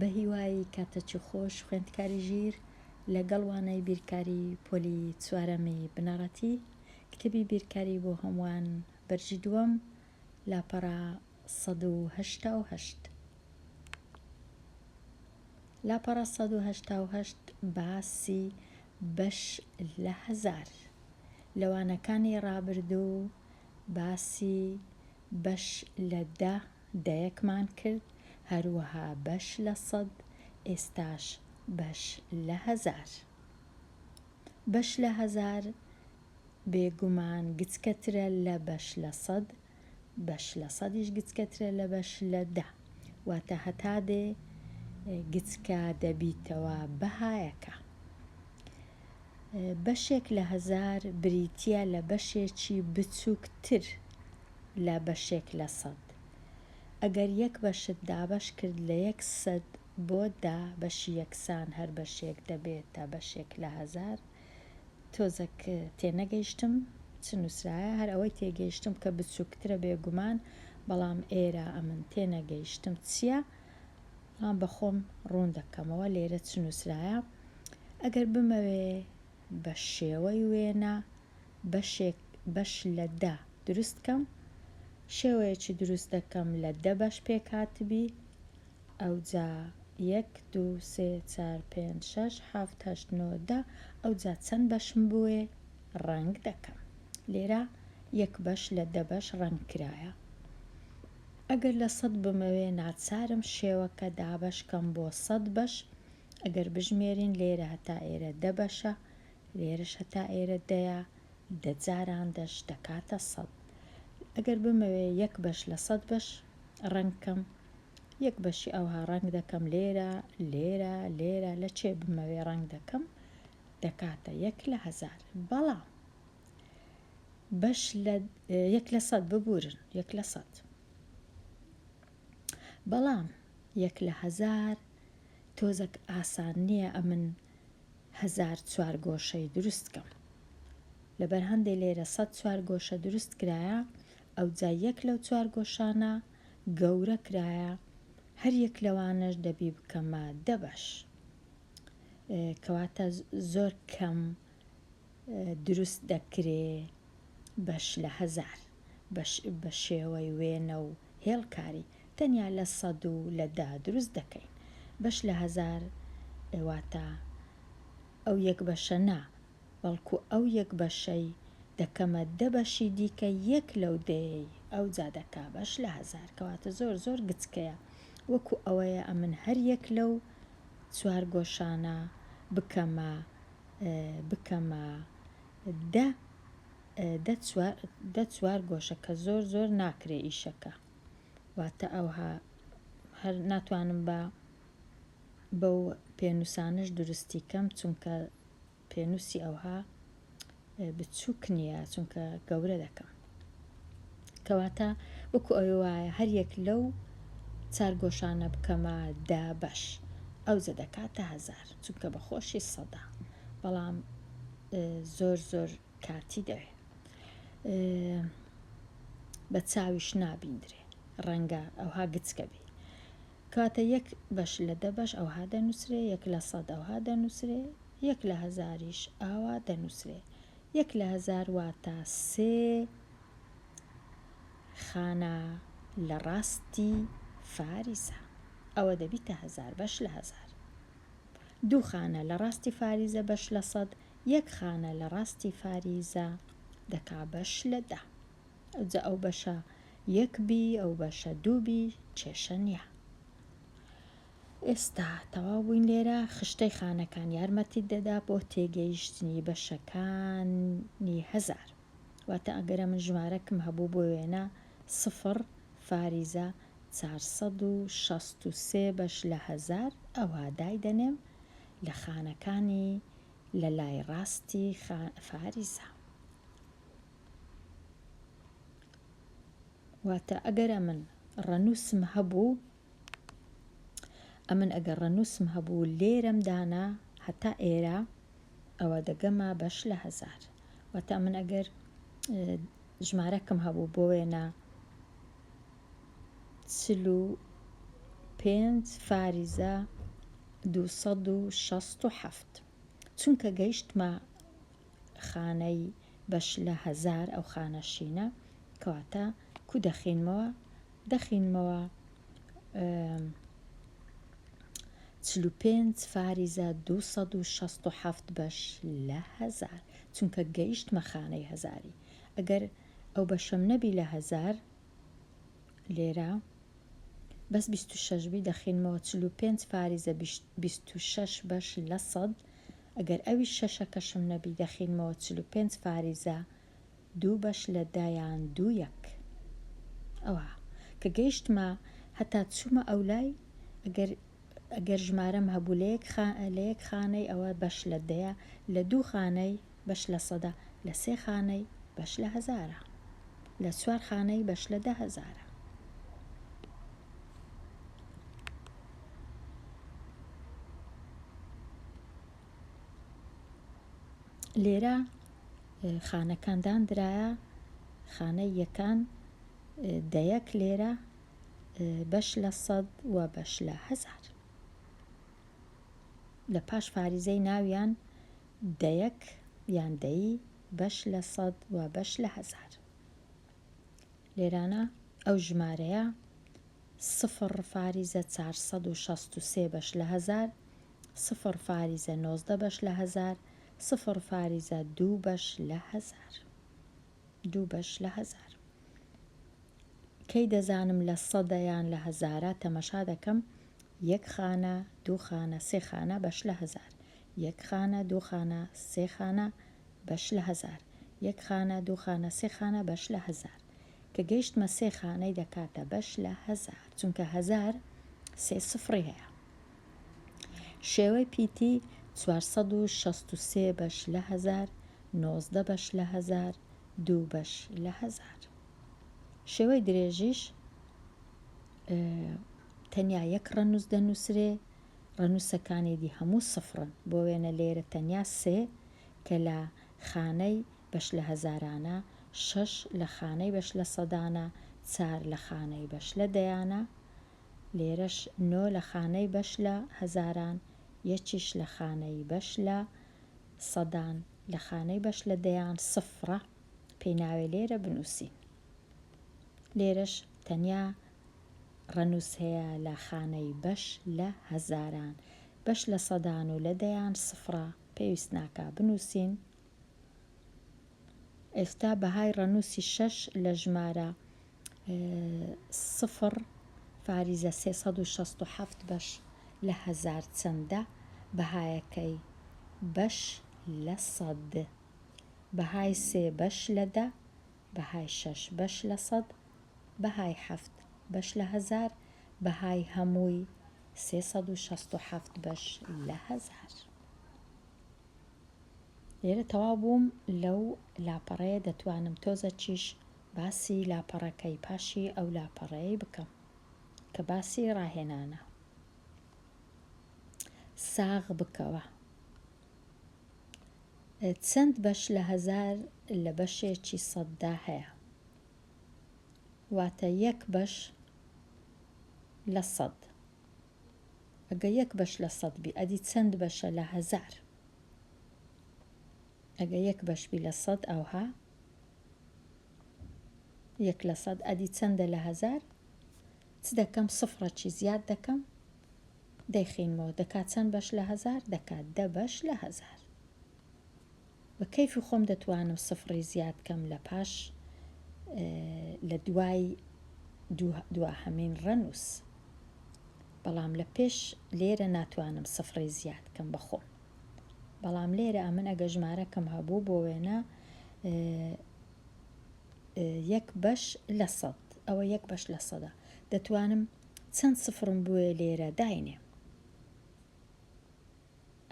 بەهیوای کاتەکی خۆش خوێندکاری ژیر لەگەڵ وانەی بیرکاری پۆلی چوارەمی بنەڕەتی کتێبی بیرکاری بۆ هەمووان بەرگی دووەم لاپەڕە 188. لاپەڕە 188 باسی بەش لە هەزار لە وانەکانی ڕابردوو باسی بەش لە دە دەیەکمان کرد، هەروەها بەش لە سەد، ئێستاش بەش لە هەزار. بەش لە هەزار بێگومان گچکەترە لە بەش لە سەد، بەش لە سەدیش گچکەترە لە بەش لە دە. واتە هەتا دێ گچکە دەبیتەوە بەهایەکە. بەشێک لە هەزار بریتییە لە بەشێکی بچووکتر لە بەشێک لە سەد. ئەگەر یەک بەشت دابەش کرد لە یەک سەد بۆ دە بەشی یەکسان هەر بەشێک دەبێتە بەشێک لە هەزار. تۆزەک تێنەگەیشتم چ نووسرایە هەر ئەوەی تێگەیشتم کە بچووکترە بێگومان بەڵام ئێرە ئەمن تێنەگەیشتم چییە بەڵام بەخۆم ڕوون دەکەمەوە لێرە چ نووسرایە ئەگەر بمەوێ بە شێوەی وێنە بەشێک بەش لە دە دروست کەم شێوەیەکی دروست دەکەم لە دە بەش پێک هاتبی ئەوجا یەک دوو سێ چار پێنج شەش حەفت هەشت نۆ دە ئەوجا چەند بەشم بوێ ڕەنگ دەکەم لێرە یەک بەش لە دە بەش ڕەنگ کرایە ئەگەر لە سەد بمەوێ ناچارم شێوەکە دابەش کەم بۆ سەد بەش ئەگەر بژمێرین لێرە هەتا ئێرە دە بەشە لێرەش هەتا ئێرە دەیە دە جاران دەش دەکاتە سەد ئەگەر بمەوێ یەک بەش لە سەد بەش ڕەنگ کەم یەک بەشی ئەوها ڕەنگ دەکەم لێرە لێرە لێرە لە چێ بمەوێ ڕەنگ دەکەم دەکاتە یەک لە هەزار بەڵام بەش لە یەک لە سەد ببورن یەک لە سەد بەڵام یەک لە هەزار تۆزەک ئاسان نییە ئەمن هەزار چوارگۆشەی دروست کەم لەبەر هەندێ لێرە سەد چوارگۆشە دروست کرایە ئەوجا یەک لەو چوارگۆشانە گەورە کرایە هەر یەک لەوانەش دەبی بکەمە دە بەش کەواتە زۆر کەم دروست دەکرێ بەش لە هەزار بەش بە شێوەی وێنە و هێڵکاری تەنیا لە سەد و لە دە دروست دەکەین بەش لە هەزار واتە ئەو یەک بەشە نا بەڵکو ئەو یەک بەشەی دەکەمە دە بەشی دیکە یەک لەو دەیەی ئەوجا دەکا بەش لە هەزار کەواتە زۆر زۆر گچکەیە وەکو ئەوەیە ئەمن هەر یەک لەو چوار گۆشانە بکەمە بکەمە دە دە چوار دە چوار گۆشە کە زۆر زۆر ناکرێ ئیشەکە واتە ئەوها هەر ناتوانم بە بەو پێنووسانەش دروستی کەم چونکە پێنووسی ئەوها بچووک نییە چونکە گەورە دەکەم کەواتە وەکو ئەوێ وایە هەر یەک لەو چار گۆشانە بکەمە دە بەش ئەوجە دەکاتە هەزار چونکە بە خۆشی سەدە بەڵام زۆر زۆر کاتی دەوێ بە چاویش نابیندرێ ڕەنگە ئەوها گچکە بی کاتە یەک بەش لە دە بەش ئەوها دەنووسرێ یەک لە سەد ئەوها دەنووسرێ یەک لە هەزاریش ئاوا دەنووسرێ یەک لە هەزار واتە سێ خانە لە ڕاستی فاریزە ئەوە دەبیتە هەزار بەش لە هەزار. دوو خانە لە ڕاستی فاریزە بەش لە سەد، یەک خانە لە ڕاستی فاریزە دەکا بەش لە دە. ئەوجا ئەو بەشە یەک بی ئەو بەشە دوو بی کێشە نیە. ئێستا تەواو بووین لێرە خشتەی خانەکان یارمەتیت دەدا بۆ تێگەیشتنی بەشەکانی هەزار واتە ئەگەر ئەمن ژمارەکم هەبوو بۆ وێنە سفڕ فاریزە 463 بەش لە هەزار ئەوا دایدەنێم لە خانەکانی لە لای ڕاستی فاریزە. واتە ئەگەر ئەمن ڕەنووسم هەبوو ئەمن ئەگەر ڕەنووسم هەبوو لێرەم دانا هەتا ئێرە ئەوە دەگەمە بەش لە هەزار واتە ئەمن ئەگەر ژمارەکەم هەبوو بۆ وێنە 45. 45 فاریزە 267 چونکە گەیشتمە خانەی بەش لە هەزار ئەو خانە شینە کەواتە کو دەخینمەوە دەخینمەوە 45 فاریزە 267 بەش لە هەزار چونکە گەیشتمە خانەی هەزاری ئەگەر ئەو بەشەم نەبی لە هەزار لێرە بەس 26 بی دەخینمەوە 45 فاریزە 26 بەش لە سەد ئەگەر ئەویش شەشەکەشم نەبی دەخینمەوە 45 فاریزە دوو بەش لە دە یان دوو یەک ئەوها کە گەیشتمە هەتا چوومە ئەولای ئەگەر ئەگەر ژمارەم هەبوو لە یەک خا لە یەک خانەی ئەوە بەش لە دەیە لە دوو خانەی بەش لە سەدە لە سێ خانەی بەش لە هەزارە لە چوار خانەی بەش لە دە هەزارە. لێرە خانەکان داندرایە خانەی یەکان دەیەک لێرە بەش لە سەد و بەش لە هەزار لە پاش فاریزەی ناویان دەیەک یان دەیی بەش لە سەد و بەش لە هەزار لێرانە ئەو ژمارەیە سفڕ فاریزە 463 بەش لە هەزار سفڕ فاریزە 19 بەش لە هەزار سفڕ فاریزە دوو بەش لە هەزار دوو بەش لە هەزار. کەی دەزانم لە سەدە یان لە هەزارە تەمەشا دەکەم یەک خانە دوو خانە سێ خانە بەش لە هەزار یەک خانە دوو خانە سێ خانە بەش لە هەزار یەک خانە دوو خانە سێ خانە بەش لە هەزار کە گەیشتمە سێ خانەی دەکاتە بەش لە هەزار چونکە هەزار سێ سفڕی هەیە شێوەی پیتی 463 بەش لە هەزار 19 بەش لە هەزار دوو بەش لە هەزار. شێوەی درێژیش تەنیا یەک ڕەنووس دەنووسرێ، ڕەنووسەکانی دی هەموو سفرن. بۆ وێنە لێرە تەنیا سێ کە لە خانەی بەش لە هەزارانە، شەش لە خانەی بەش لە سەدانە، چار لە خانەی بەش لە دەیانە، لێرەش نۆ لە خانەی بەش لە هەزاران، یەکیش لە خانەی بەش لە سەدان، لە خانەی بەش لە دەیان سفرە پێی ناوێ لێرە بنووسین. لێرەش تەنیا ڕەنووس هەیە لە خانەی بەش لە هەزاران. بەش لە سەدان و لە دەیان سفرە پێویست ناکا بنووسین. ئێستا بەهای ڕەنووسی شەش لە ژمارە سفر فاریزە 367 بەش لە هەزار چەندە بەهایەکەی بەش لە سەد بەهای سێ بەش لە دە بەهای شەش بەش لە سەد بەهای حەفت بەش لە هەزار بەهای هەمووی 367 بەش لە هەزار. لێرە تەواو بووم لەو لاپەڕەیە دەتوانم تۆزەکیش باسی لاپەڕەکەی پاشی ئەو لاپەڕەیەی بکەم کە باسی ڕاهێنانە. ساغ بکەوە. چەند بەش لە هەزار لە بەشێکی سەددا هەیە؟ واتە یەک بەش لە سەد. ئەگە یەک بەش لە سەد بی ئەدی چەند بەشە لە هەزار؟ ئەگە یەک بەش بی لە سەد ئەوها یەک لە سەد ئەدی چەندە لە هەزار؟ چ دەکەم سفرەکی زیاد دەکەم دەیخینمەوە دەکات چەند بەش لە هەزار؟ دەکات دە بەش لە هەزار. بە کەیفی خۆم دەتوانم سفڕی زیاد کەم لە پاش لە دوای دواهەمین ڕەنووس بەڵام لە پێش لێرە ناتوانم سفڕی زیاد کەم بە خۆم بەڵام لێرە ئەمن ئەگە ژمارەکەم هەبوو بۆ وێنە یەک بەش لە سەد ئەوە یەک بەش لە سەدە دەتوانم چەند سفرم بوێ لێرە داینێم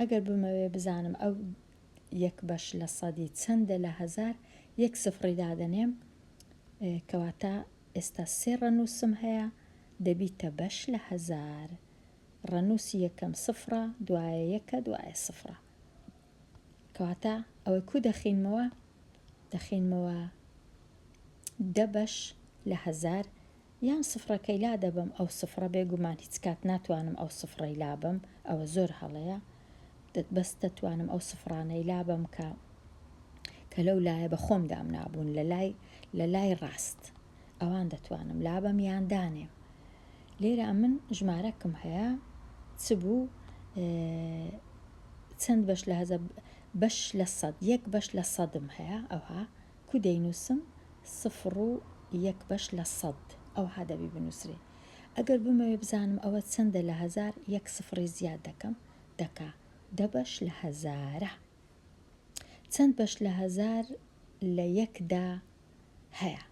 ئەگەر بمەوێ بزانم ئەو یەک بەش لە سەدی چەندە لە هەزار، یەک سفڕی دادەنێم، کەواتە ئێستا سێ ڕەنووسم هەیە، دەبیتە بەش لە هەزار. ڕەنووسی یەکەم سفڕە، دوایە یەکە، دوایە سفڕە. کەواتە ئەوەی کو دەخینمەوە؟ دەخینمەوە دە بەش لە هەزار. یان سفرەکەی لادەبەم ئەو سفرە بێگومان هیچ کات ناتوانم ئەو سفرەی لابەم ئەوە زۆر هەڵەیە بەس دەتوانم ئەو سفرانەی لابەم کە کە لەو لایە بە خۆم دامنابوون لە لای لە لای ڕاست ئەوان دەتوانم لابەم یان دانێم لێرە ئەمن ژمارەکم هەیە چ بوو چەند بەش لە هەزە بەش لە سەد یەک بەش لە سەدم هەیە ئەوها کو دەینووسم سفر و یەک بەش لە سەد ئەوها دەبی بنووسرێ ئەگەر بمەوێ بزانم ئەوە چەندە لە هەزار یەک سفڕی زیاد دەکەم دەکا دە بەش لە هەزارە چەند بەش لە هەزار لە یەکدا هەیە؟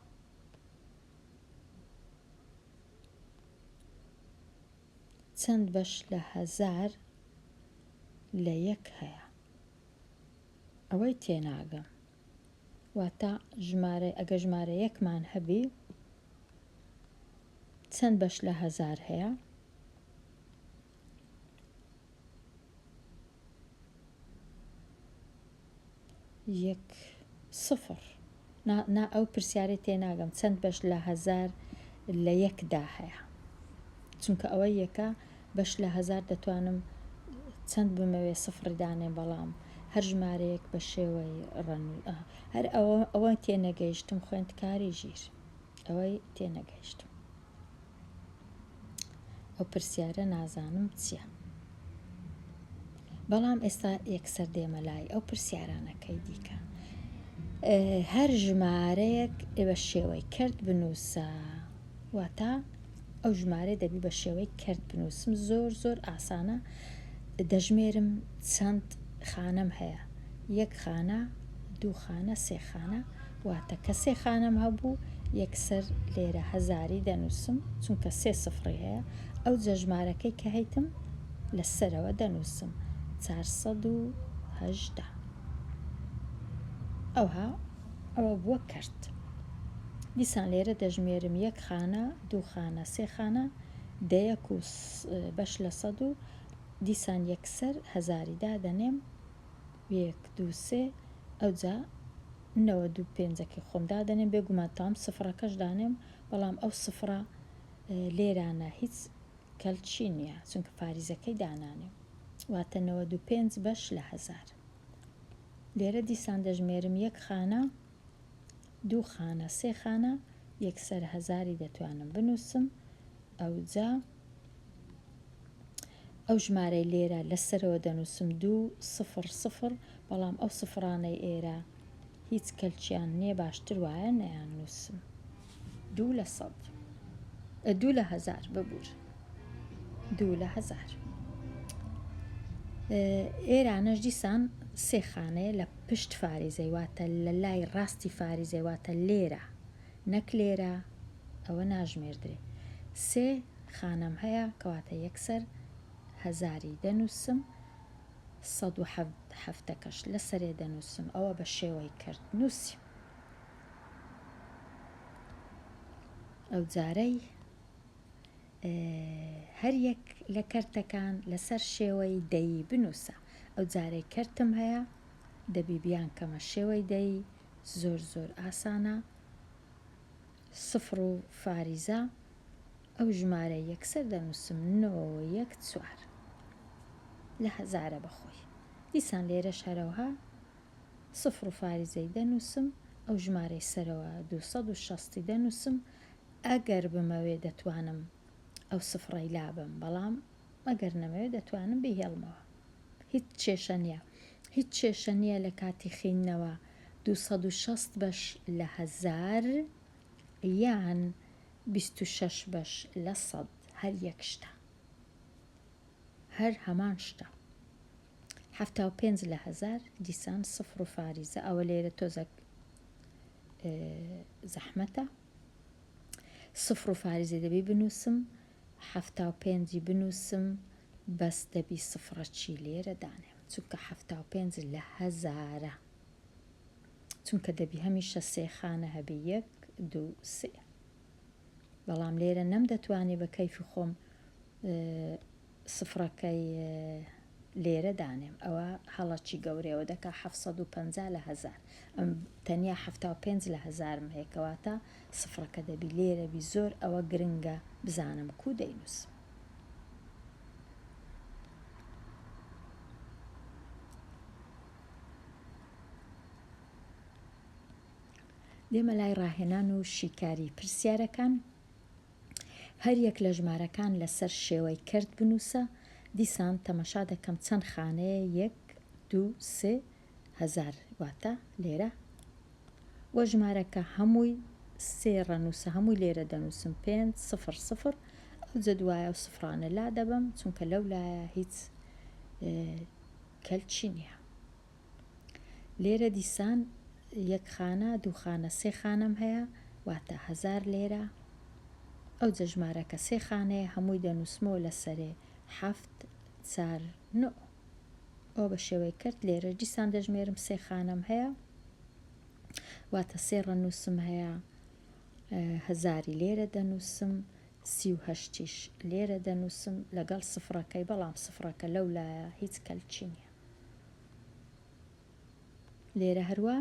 چەند بەش لە هەزار لە یەک هەیە؟ ئەوەی تێناگەم. واتە ژمارە ئەگەر ژمارە یەکمان هەبی چەند بەش لە هەزار هەیە؟ یەک سفر نا نا ئەو پرسیارەی تێناگەم چەند بەش لە هەزار لە یەکدا هەیە چونکە ئەوە یەکە بەش لە هەزار دەتوانم چەند بمەوێ سفڕی دانێم بەڵام هەر ژمارەیەک بە شێوەی ڕەن هەر ئەوە ئەوە تێنەگەیشتم خوێندکاری ژیر ئەوەی تێنەگەیشتم ئەو پرسیارە نازانم چییە بەڵام ئێستا یەکسەر دێمە لای ئەو پرسیارانەکەی دیکە هەر ژمارەیەک بە شێوەی کەرت بنووسە واتە ئەو ژمارەی دەبی بە شێوەی کەرت بنووسم زۆر زۆر ئاسانە دەژمێرم چەند خانەم هەیە یەک خانە دوو خانە سێ خانە واتە کە سێ خانەم هەبوو یەکسەر لێرە هەزاری دەنووسم چونکە سێ سفڕی هەیە ئەوجە ژمارەکەی کە هەیتم لە سەرەوە دەنووسم 418 ئەوها ئەوە بووە کەرت دیسان لێرە دەژمێرم یەک خانە دوو خانە سێ خانە دەیەک و بەش لە سەد و دیسان یەکسەر هەزاری دادەنێم یەک دوو سێ ئەوجا 92 پێنجەکەی خۆم دادەنێم بێگومان تام سفرەکەش دانێم بەڵام ئەو سفرە لێرانە هیچ کەلچی نییە چونکە فاریزەکەی دانانێم واتە 95 بەش لە هەزار لێرە دیسان دەژمێرم یەک خانە دوو خانە سێ خانە یەکسەر هەزاری دەتوانم بنووسم ئەوجا ئەو ژمارەی لێرە لە سەرەوە دەنووسم دوو سفر سفر بەڵام ئەو سفرانەی ئێرە هیچ کەلکیان نییە باشتر وایە نەیان نووسم دوو لە سەد دوو لە هەزار ببور دوو لە هەزار ئێرانەش دیسان سێ خانەیە لە پشت فاریزەی واتە لە لای ڕاستی فاریزەی واتە لێرە نەک لێرە ئەوە ناژمێردرێ سێ خانەم هەیە کەواتە یەکسەر هەزاری دەنووسم 107 هەفتەکەش لەسەرێ دەنووسم ئەوە بە شێوەی کەرت نووسیم ئەو جارەی هەر یەک لە کەرتەکان لەسەر شێوەی دەیی بنووسە ئەو جارەی کەرتم هەیە دەبی بیانکەمە شێوەی دەیی زۆر زۆر ئاسانە سفر و فاریزە ئەو ژمارە یەکسەر دەنووسم نۆ یەک چوار لە هەزارە بەخۆی دیسان لێرەش هەرەوها سفر و فاریزەی دەنووسم ئەو ژمارەی سەرەوە 260 دەنووسم ئەگەر بمەوێ دەتوانم ئەو سفرەی لابەم بەڵام ئەگەر نەمەوێ دەتوانم بیهێڵمەوە هیچ کێشە نییە هیچ کێشە نییە لە کاتی خیندنەوە 260 بەش لە هەزار یان 26 بەش لە سەد هەر یەک شتە هەر هەمان شتە 75 لە هەزار دیسان سفر و فاریزە ئەوە لێرە تۆزەک زەحمەتە سفر و فاریزە دەبی بنووسم 75 بنووسم بەس دەبی سفرە چی لێرە دانێم چونکە 75 لە هەزارە چونکە دەبی هەمیشە سێ خانە هەبی یەک دوو سێ بەڵام لێرە نەمدەتوانی بە کەیفی خۆم سفرەکەی. لێرە دانێم ئەوە هەڵەچی گەورەیەوە دەکا 750 لە هەزار ئەم تەنیا 75 لە هەزارم هەیە کەواتە سفرەکە دەبی لێرە بی زۆر ئەوە گرنگە بزانم کو دەینوسم. دێمە لای ڕاهێنان و شیکاری پرسیارەکان. هەر یەک لە ژمارەکان لەسەر شێوەی کەرت بنووسە، دیسان تەمەشا دەکەم چەند خانەیە یەک، دوو، سێ، هەزار واتە لێرە وە ژمارەکە هەمووی سێ ڕەنووسە هەمووی لێرە دەنووسم پێنج سفر سفر ئەوجە دوایە ئەو سفرانە لا دەبەم چونکە لەو لایە هیچ کەلکی نییە لێرە دیسان یەک خانە دوو خانە سێ خانەم هەیە واتە هەزار لێرە ئەو جەژمارەکە سێ خانەیە هەمووی دەنووسمەوە لە سەرێ حەفت چار نۆ ئەوە بە شێوەی کرد لێرەش دیسان دەژمێرم سێ خانەم هەیە واتە سێ ڕەنووسم هەیە هەزاری لێرە دەنووسم 38یش لێرە دەنووسم لەگەڵ سفرەکەی بەڵام سفرەکە لەو لایە هیچ کەلکی نییە لێرە هەروە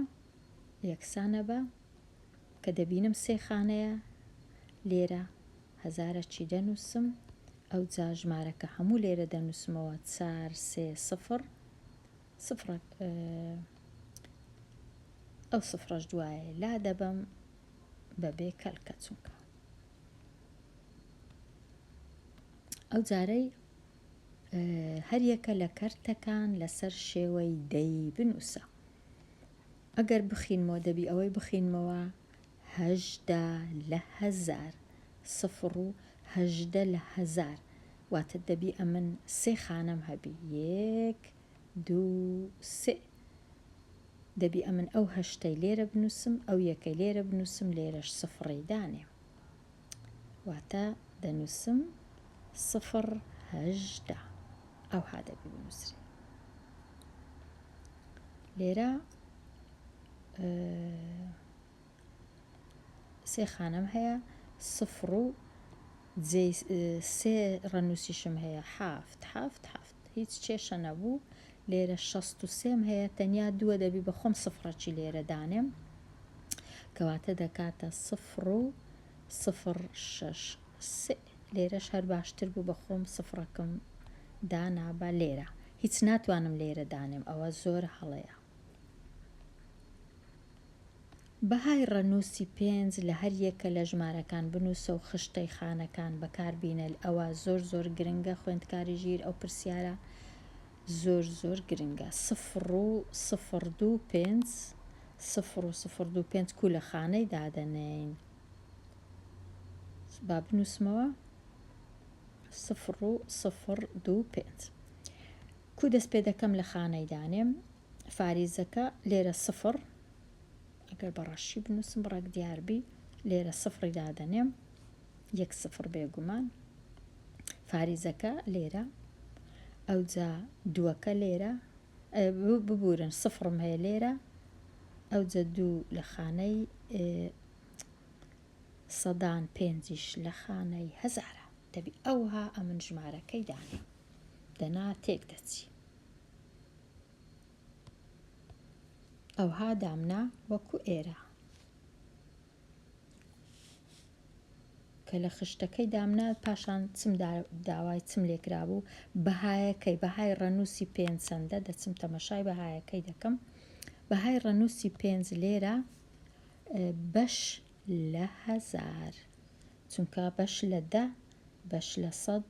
یەکسانە بە کە دەبینم سێ خانەیە لێرە هەزارە چی دەنووسم ئەوجا ژمارەکە هەموو لێرە دەنووسمەوە چار سێ سفر سفرە ئەو سفرەش دوایە لا دەبەم بەبێ کەلکە چونکە ئەو جارەی هەریەکە لە کەرتەکان لەسەر شێوەی دەی بنووسە ئەگەر بخینمەوە دەبی ئەوەی بخینمەوە 18 لە هەزار سفر و 18 لە هەزار واتە دەبی ئەمن سێ خانەم هەبی یەک دوو سێ دەبی ئەمن ئەو هەشتەی لێرە بنووسم ئەو یەکەی لێرە بنووسم لێرەش سفڕی دانێم واتە دەنووسم سفر 18 ئەوها دەبی بنووسرێ لێرە سێ خانەم هەیە سفر و جێی سێ ڕەنووسیشم هەیە حافت حافت حافت هیچ کێشە نەبوو لێرە 63م هەیە تەنیا دووە دەبی بە خۆم سفرەکی لێرە دانێم کەواتە دەکاتە سفر و سفر شەش سێ لێرەش هەر باشتر بوو بە خۆم سفرەکەم دانابا لێرە هیچ ناتوانم لێرە دانێم ئەوە زۆر هەڵەیە. بەهای ڕەنووسی پێنج لە هەر یەکە لە ژمارەکان بنووسە و خشتەی خانەکان بەکار بینە ئەوە زۆر زۆر گرنگە خوێندکاری ژیر ئەو پرسیارە زۆر زۆر گرنگە سفر و سفر دوو پێنج سفر و سفر دوو پێنج کو لە خانەی دادەنێین با بنووسمەوە سفر و سفر دوو پێنج کو دەست پێ دەکەم لە خانەی دانێم فاریزەکە لێرە سفر ئەگەر بە ڕەشی بنووسم ڕێک دیار بی لێرە سفری دادەنێم یەک سفر بێگومان فاریزەکە لێرە ئەوجا دووەکە لێرە ببورن سفرم هەیە لێرە ئەوجە دوو لە خانەی سەدان پێنجیش لە خانەی هەزارە دەبی ئەوها ئەمن ژمارەکەی دانێم دەنا تێک دەچی ئەوها دامنا وەکو ئێرە کە لە خشتەکەی دامنا پاشان چم داوای چم لێکرابوو بەهایەکەی بەهای ڕەنووسی پێنج چەندە دەچم تەمەشای بەهایەکەی دەکەم بەهای ڕەنووسی پێنج لێرە بەش لە هەزار چونکە بەش لە دە بەش لە سەد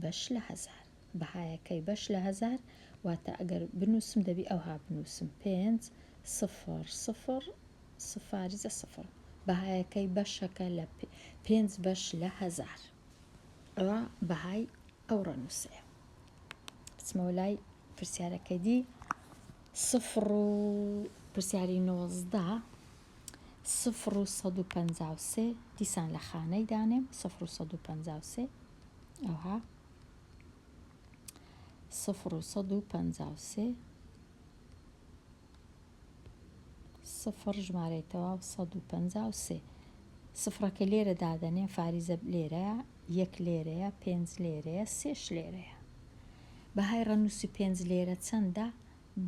بەش لە هەزار بەهایەکەی بەش لە هەزار واتە ئەگەر بنووسم دەبی ئەوها بنووسم پێنج سفر سفر سفاریزە سفر بەهایەکەی بەشەکە لە پێنج بەش لە هەزار ئەوە بەهای ئەو ڕەنووسەیە بچمەوە لای پرسیارەکەی دی سفر و پرسیاری 19 سفر و 153 دیسان لە خانەی دانێم سفر و 153 ئەوها سفر و 153 سفر ژمارەی تەواو 153 سفرەکە لێرە دادەنێم فاریزە لێرەیە یەک لێرەیە پێنج لێرەیە سێش لێرەیە. بەهای ڕەنووسی پێنج لێرە چەندە؟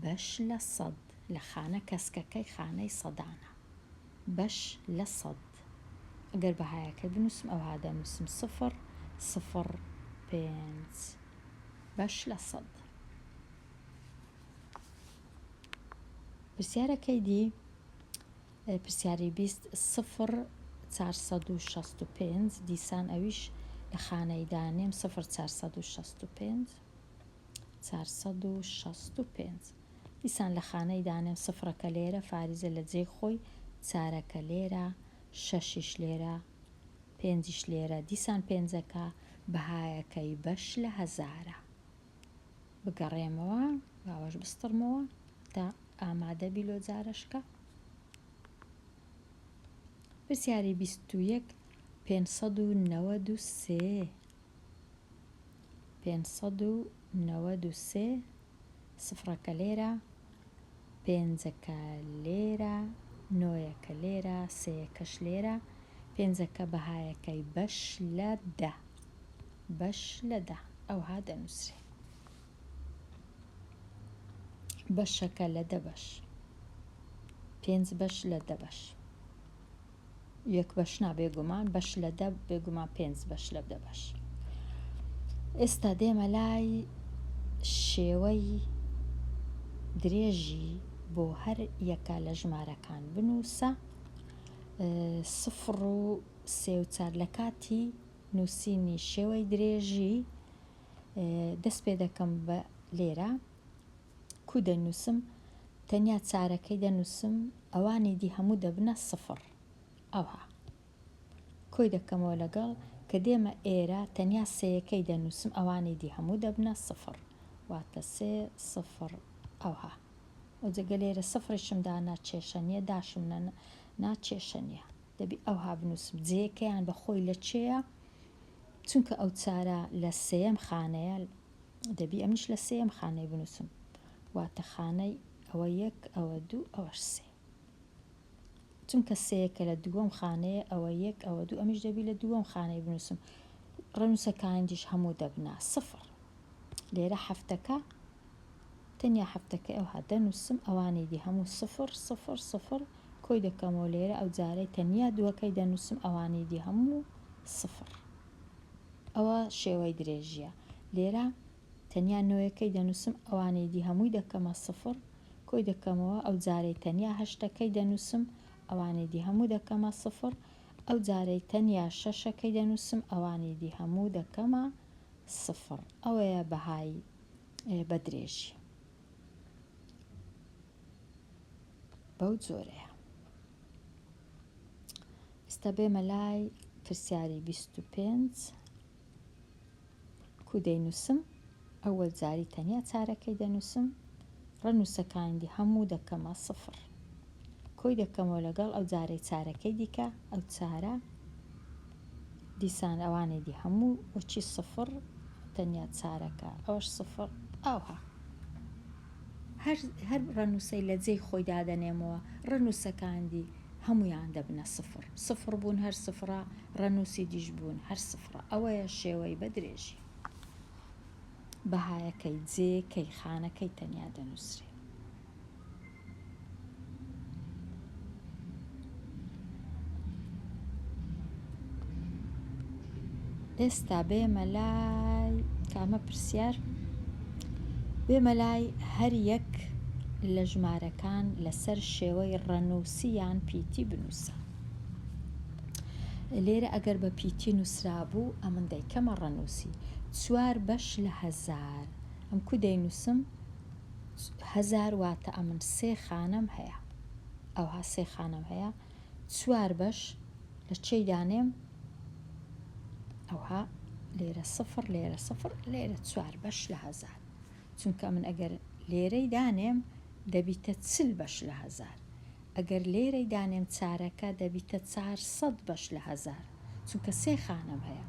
بەش لە سەد، لە خانە کەسکەکەی خانەی سەدانە. بەش لە سەد. ئەگەر بەهایەکەی بنووسم ئەوها دەنووسم سفر سفر پێنج بەش لە سەد. پرسیارەکەی دی پرسیاری 20 سفر 465 دیسان ئەویش لە خانەی دانێم سفر 465 465 دیسان لە خانەی دانێم سفرەکە لێرە فاریزە لە جێی خۆی چارەکە لێرە شەشیش لێرە پێنجیش لێرە دیسان پێنجەکە بەهایەکەی بەش لە هەزارە بگەڕێمەوە باوەش بستڕمەوە تا ئامادە بی لۆ جارەشکە. پرسیاری 21 593 593 سفرەکە لێرە پێنجەکە لێرە نۆیەکە لێرە سێیەکەش لێرە پێنجەکە بەهایەکەی بەش لە دە بەش لە دە ئەوها دەنووسرێ بەشەکە لە دە بەش پێنج بەش لە دە بەش یەک بەش نا بێگومان بەش لە دە بێگومان پێنج بەش لە دە بەش ئێستا دێمە لای شێوەی درێژی بۆ هەر یەکە لە ژمارەکان بنووسە سفر و سێ و چار لە کاتی نووسینی شێوەی درێژی دەست پێ دەکەم بە لێرە کو دەنووسم تەنیا چارەکەی دەنووسم ئەوانی دی هەموو دەبنە سفر ئەوها کۆی دەکەمەوە لەگەڵ کە دێمە ئێرە تەنیا سێیەکەی دەنووسم ئەوانی دی هەموو دەبنە سفر واتە سێ سفر ئەوها ئەوجەگە لێرە سفریشم دانا کێشە نییە داشم نا کێشە نییە دەبی ئەوها بنووسم جێیەکەیان بە خۆی لە چێیە چونکە ئەو چارە لە سێیەم خانەیە دەبی ئەمنیش لە سێیەم خانەی بنووسم واتە خانەی ئەوە یەک ئەوە دوو ئەوەش سێ چونکە سێیەکە لە دووەم خانەیە ئەوە یەک ئەوە دوو ئەمیش دەبی لە دووەم خانەی بنووسم ڕێنووسەکانیش هەموو دەبنا سفر لێرە هەفتەکە تەنیا هەفتەکە ئەوها دەنووسم ئەوانەی دی هەموو سفر سفر سفر کۆی دەکەمەوە لێرە ئەو جارەی تەنیا دووەکەی دەنووسم ئەوانەی دی هەموو سفر ئەوە شێوەی درێژیە لێرە تەنیا نۆیەکەی دەنووسم ئەوانەی دی هەمووی دەکەمە سفر کۆی دەکەمەوە ئەو جارەی تەنیا هەشتەکەی دەنووسم ئەوانەی دی هەموو دەکەمە سفر ئەو جارەی تەنیا شەشەکەی دەنووسم ئەوانەی دی هەموو دەکەمە سفر ئەوەیە بەهای بە درێژی بەو جۆرەیە. ئێستا بێمە لای پرسیاری 25 کو دەینووسم ئەوەل جاری تەنیا چارەکەی دەنووسم ڕەنووسەکانی دی هەموو دەکەمە سفر کۆی دەکەمەوە لەگەڵ ئەو جارەی چارەکەی دیکە ئەو چارە دیسان ئەوانەی دی هەموو وەچی سفر تەنیا چارەکە ئەوەش سفر ئاوها هەر هەر ڕەنووسەی لە جێی خۆی دادەنێمەوە ڕەنووسەکان دی هەموویان دەبنە سفر سفر بوون هەر سفرە ڕەنووسی دیش بوون هەر سفرە ئەوەیە شێوەی بە درێژی بەهایەکەی جێیەکەی خانەکەی تەنیا دەنووسرێ. ئێستا بێمە لای کامە پرسیار بێمە لای هەر یەک لە ژمارەکان لەسەر شێوەی ڕەنووسی یان پیتی بنووسە لێرە ئەگەر بە پیتی نووسرابوو ئەمن دەیکەمە ڕەنووسی چوار بەش لە هەزار ئەم کو دەینووسم هەزار واتە ئەمن سێ خانەم هەیە ئەوها سێ خانەم هەیە چوار بەش لە چێی دانێم ئەوها لێرە سفر لێرە سفر لێرە چوار بەش لە هەزار چونکە من ئەگەر لێرەی دانێم دەبیتە چل بەش لە هەزار ئەگەر لێرەی دانێم چارەکە دەبیتە 400 بەش لە هەزار چونکە سێ خانەم هەیە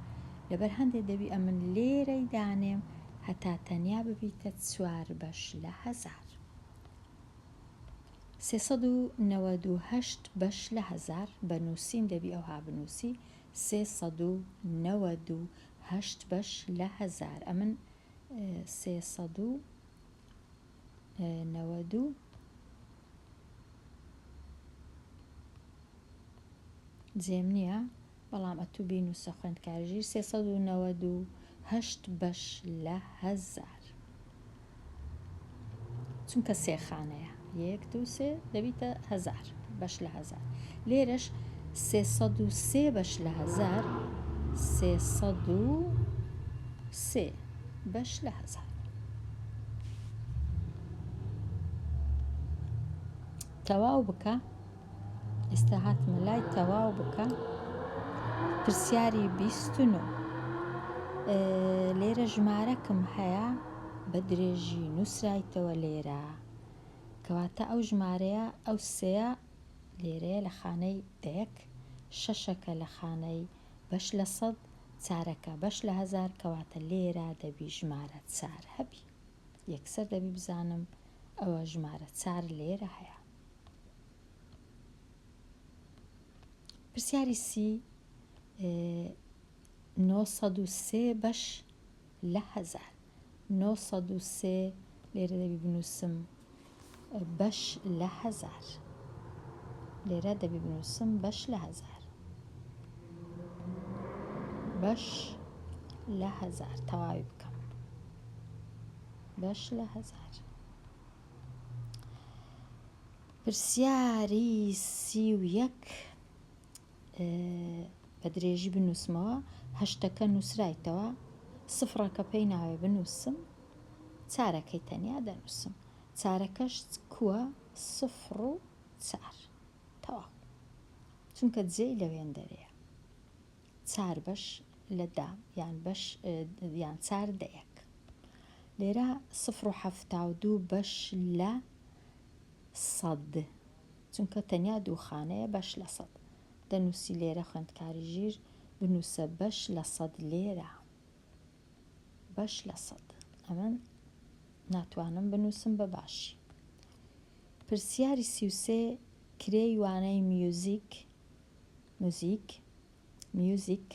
لەبەر هەندێ دەبی ئەمن لێرەی دانێم هەتا تەنیا ببیتە چوار بەش لە هەزار. 398 بەش لە هەزار، بە نووسین دەبی ئەوها بنووسی، 398 بەش لە هەزار. ئەمن. 390 و جێم نییە بەڵام ئەتوو بینووسە خوێندکاری ژیر 398 بەش لە هەزار چونکە سێ خانەیە یەک دوو سێ دەبیتە هەزار بەش لە هەزار لێرەش 303 بەش لە هەزار 303 بەش لە هەزار تەواو بکە ئێستا هاتمە لای تەواو بکە پرسیاری 29 لێرە ژمارەکم هەیە بە درێژی نووسرایتەوە لێرە کەواتە ئەو ژمارەیە ئەو سێیە لێرەیە لە خانەی دەیەک شەشەکە لە خانەی بەش لە سەد چارەکە بەش لە هەزار کەواتە لێرە دەبی ژمارە چار هەبی یەکسەر دەبی بزانم ئەوە ژمارە چار لێرە هەیە. پرسیاری سی 903 بەش لە هەزار 903 لێرە دەبی بنووسم بەش لە هەزار لێرە دەبی بنووسم بەش لە هەزار بەش لە هەزار تەواوی بکەم بەش لە هەزار پرسیاری 31 بە درێژی بنووسمەوە هەشتەکە نووسرایتەوە سفڕەکە پێی ناوێ بنووسم چارەکەی تەنیا دەنووسم چارەکەش کووە سفر و چار تەواو چونکە جێی لەوێندەرەیە چار بەش لە دە یان بەش یان چار دەیەک لێرە سفر و 72 بەش لە سەد چونکە تەنیا دوو خانەیە بەش لە سەد دەنووسی لێرە خوێندکاری ژیر بنووسە بەش لە سەد لێرە بەش لە سەد ئەمن ناتوانم بنووسم بە باشی پرسیاری 33 کرێی وانەی میوزیک موزیک Music،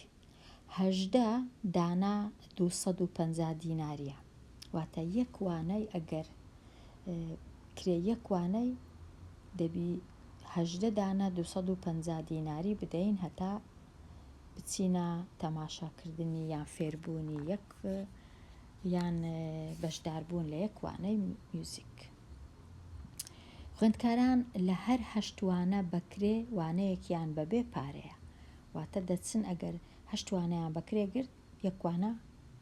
18 دانە 250 دیناریە واتە یەک وانەی ئەگەر کرێ یەک وانەی دەبی 18 دانە 250 دیناری بدەین هەتا بچینە تەماشاکردنی یان فێربوونی یەک یان بەشداربوون لە یەک وانەی میوزیک. خوێندکاران لە هەر هەشت وانە بە کرێ وانەیەکیان بە بێ پارەیە واتە دەچن ئەگەر هەشت وانەیان بە کرێ گرت یەک وانە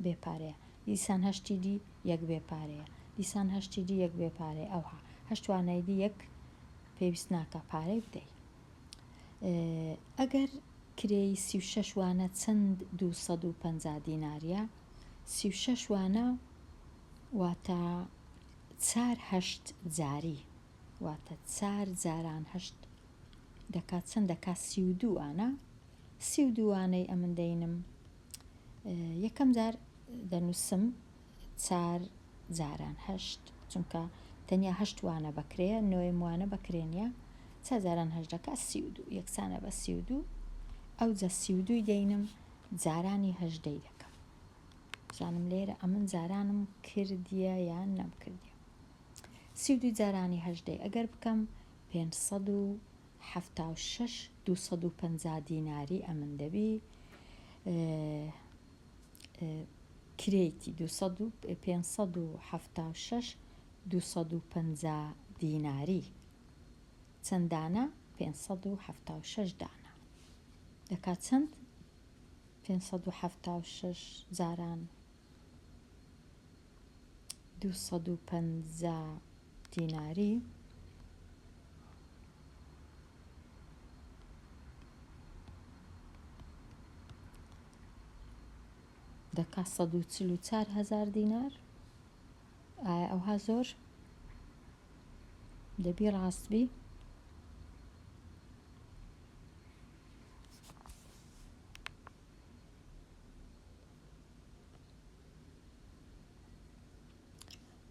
بێ پارەیە دیسان هەشتی دی یەک بێ پارەیە دیسان هەشتی دی یەک بێ پارەیە ئەوها هەشت وانەی دی یەک پێویست ناکا پارەی بدەی ئەگەر کرێی 36 وانە چەند 250 دیناریە 36 وانە واتە چار هەشت جاری واتە چار جاران هەشت دەکات چەند دەکات 32 وانە 32 وانەی ئەمن دەینم یەکەم جار دەنووسم چار جاران هەشت چونکە تەنیا هەشت وانە بەکرێیە نۆیەم وانە بەکرێ نییە چار جاران هەشت دەکات 32 یەکسانە بە 32 ئەوجا 32 دەینم جارانی هەژدەی دەکەم بزانم لێرە ئەمن جارانم کردیە یان نەمکردیە 32 جارانی هەژدەی ئەگەر بکەم 576 250 دیناری ئەمن دەبی کرێیتی 576 250 دیناری چەند دانە؟ 576 دانە دەکات چەند؟ 576 جاران 250 دیناری دەکا 144 هەزار دینار ئایا ئەوها زۆر دەبی ڕاست بی؟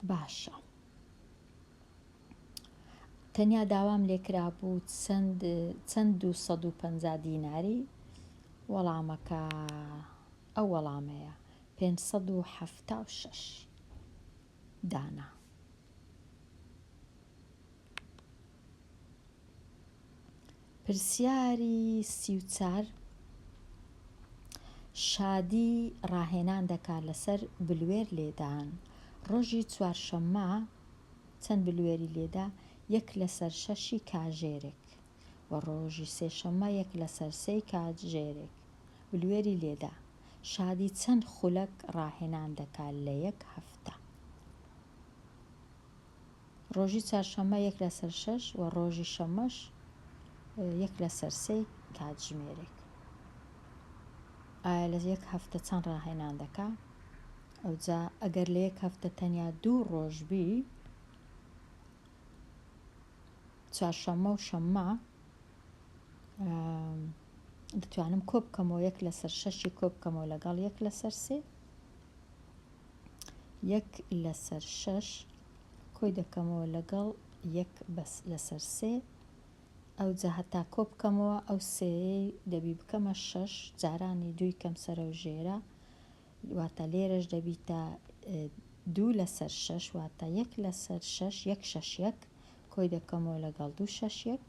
باشە تەنیا داوام لێکرابوو چەند چەند 250 دیناری وەڵامەکە ئەو وەڵامەیە 576. دانا. پرسیاری 34 شادی ڕاهێنان دەکات لەسەر بلوێر لێدان ڕۆژی چوارشەممە چەند بلوێری لێدا یەک لەسەر شەشی کاژێرێک و ڕۆژی سێشەممە یەک لەسەر سێی کاتژێرێک بلوێری لێدا. شادی چەند خولەک ڕاهێنان دەکا لە یەک هەفتە؟ ڕۆژی چارشەممە یەک لەسەر شەش و ڕۆژی شەممەش یەک لەسەر سێی کاتژمێرێک. ئایا لە یەک هەفتە چەند ڕاهێنان دەکا؟ ئەوجا ئەگەر لە یەک هەفتە تەنیا دوو ڕۆژ بی چوارشەممە و شەممە دەتوانم کۆ بکەمەوە یەک لەسەر شەشی کۆ بکەمەوە لەگەڵ یەک لەسەر سێ یەک لەسەر شەش کۆی دەکەمەوە لەگەڵ یەک بەس لەسەر سێ ئەوجا هەتا کۆ بکەمەوە ئەو سێیەی دەبی بکەمە شەش جارانی دووی کەم سەرە و ژێرە واتە لێرەش دەبیتە دوو لەسەر شەش واتە یەک لەسەر شەش یەک شەش یەک کۆی دەکەمەوە لەگەڵ دوو شەش یەک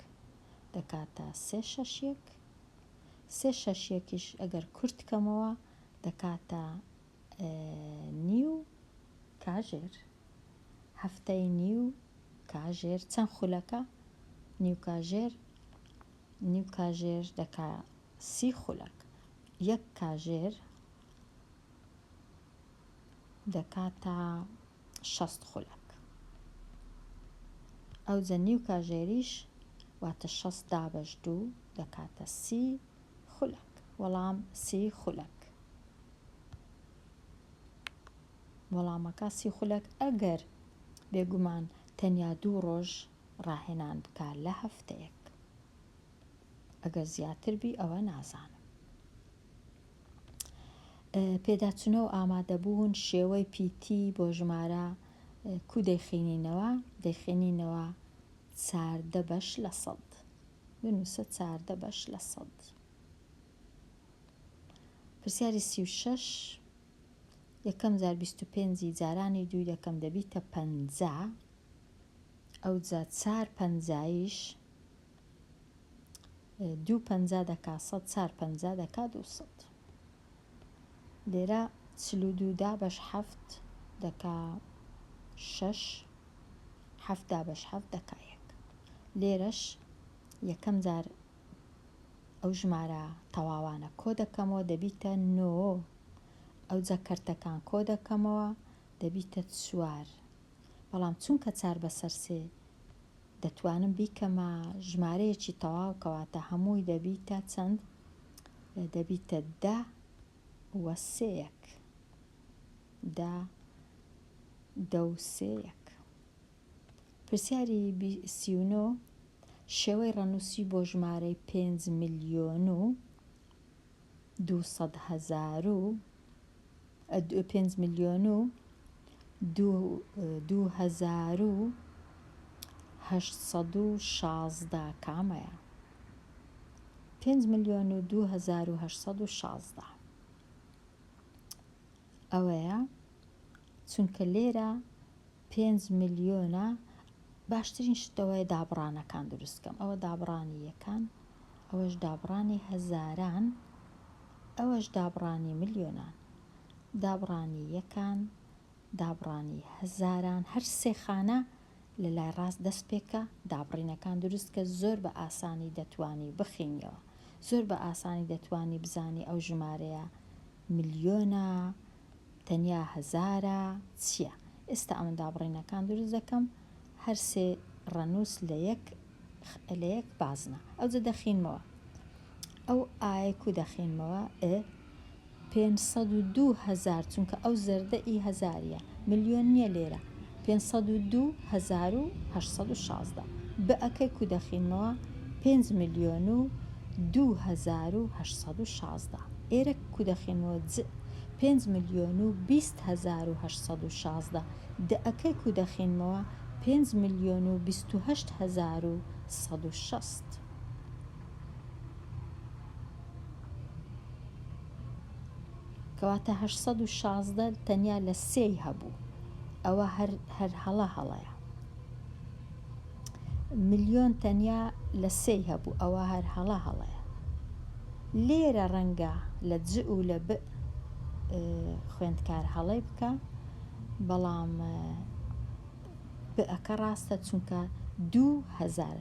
دەکاتە سێ شەش یەک سێ شەش یەکیش ئەگەر کورت کەمەوە دەکاتە نیو کاژێر هەفتەی نیو کاژێر چەند خولەکە نیو کاژێر نیو کاژێر دەکا سی خولەک یەک کاژێر دەکاتە 60 خولەک ئەوجە نیو کاژێریش واتە 60 دابەش دوو دەکاتە سی خولەک وەڵام سی خولەک وەڵامەکە سی خولەک ئەگەر بێگومان تەنیا دوو ڕۆژ ڕاهێنان بکا لە هەفتەیەک ئەگەر زیاتر بی ئەوە نازانم. پێداچونە و ئامادەبوون شێوەی پیتی بۆ ژمارە کو دەیخینینەوە دەیخینینەوە چاردە بەش لە سەد بنووسە چاردە بەش لە سەد پرسیاری 36 یەکەم جار 25 جارانی دووی دەکەم دەبیتە پەنجا ئەوجا چار پەنجایش دوو پەنجا دەکا سەد چار پەنجا دەکا دووسەد لێرە 42 دابەش حەفت دەکا شەش حەفت دابەش حەفت دەکا یەک لێرەش یەکەم جار ئەو ژمارە تەواوانە کۆ دەکەمەوە دەبیتە نۆ ئەوجا کەرتەکان کۆ دەکەمەوە دەبیتە چوار بەڵام چونکە چار بەسەر سێ دەتوانم بیکەمە ژمارەیەکی تەواو کەواتە هەمووی دەبیتە چەند؟ دەبیتە دە و سێیەک دە دە و سێیەک پرسیاری 39 شێوەی ڕەنووسی بۆ ژمارەی پێنج ملیۆن و دووسەد هەزار و پێنج ملیۆن و 2816 کامەیە؟ پێنج ملیۆن و 2816 ئەوەیە چونکە لێرە پێنج ملیۆنە باشترین شت ئەوەیە دابڕانەکان دروست کەم ئەوە دابڕانی یەکان ئەوەش دابڕانی هەزاران ئەوەش دابڕانی ملیۆنان دابڕانی یەکان دابڕانی هەزاران هەر سێ خانە لە لای ڕاست دەست پێکە دابڕینەکان دروست کە زۆر بە ئاسانی دەتوانی بخینیەوە زۆر بە ئاسانی دەتوانی بزانی ئەو ژمارەیە ملیۆنە تەنیا هەزارە چیە ئێستا ئەمن دابڕینەکان دروست دەکەم هەر سێ ڕەنووس لە یەک لە یەک بازنە ئەوجە دەخینمەوە ئەو ئایە کو دەخینمەوە ئ 502 هەزار چونکە ئەو زەردە ئی هەزاریە ملیۆن نییە لێرە 502 هەزار و 816 ب ئەکەی کو دەخینمەوە 5 ملیۆن و 2816 ئێرە کو دەخینمەوە ج پێنج ملیۆن و بیست هەزار و 816 دە ئەکەی کو دەخینمەوە پێنج ملیۆن و 28 هەزار و 160. کەواتە 816 تەنیا لە سێی هەبوو. ئەوە هەر هەر هەڵە هەڵەیە. ملیۆن تەنیا لە سێی هەبوو ئەوە هەر هەڵە هەڵەیە. لێرە ڕەنگە لە ج و لە ب خوێندکار هەڵەی بکا بەڵام ب ەکە ڕاستە چونکە 2000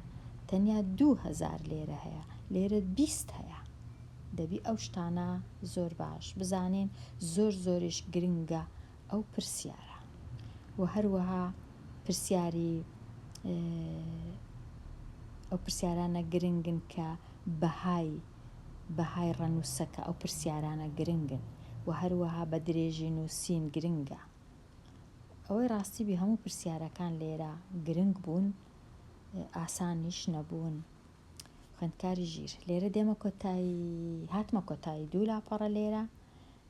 تەنیا 2000 لێرە هەیە لێرە 20 هەیە. دەبی ئەو شتانە زۆر باش بزانین زۆر زۆریش گرنگە ئەو پرسیارە وە هەروەها پرسیاری ئەو پرسیارانە گرنگن کە بەهای بەهای ڕەنووسەکە ئەو پرسیارانە گرنگن وە هەروەها بە درێژی نووسین گرنگە ئەوەی ڕاستی بی هەموو پرسیارەکان لێرە گرنگ بوون ئاسانیش نەبوون. خوێندکاری ژیر لێرە دێمە کۆتایی هاتمە کۆتایی دوو لاپەڕە لێرە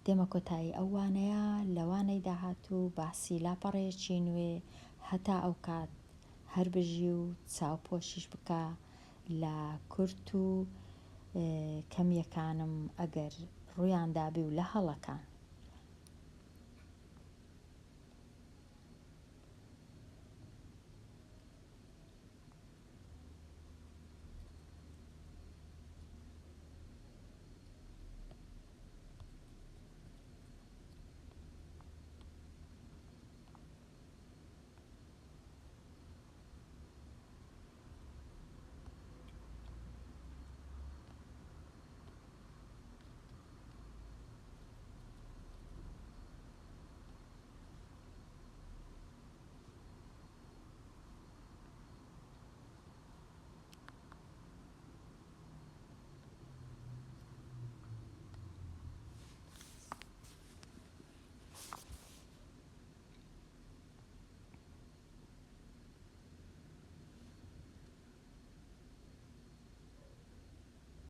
دێمە کۆتایی ئەو وانەیە لە وانەی داهاتوو باسی لاپەڕەیەکی نوێ هەتا ئەو کات هەر بژی و چاو پۆشیش بکە لە کورت و کەمیەکانم ئەگەر ڕوویان دابی و لە هەڵەکان.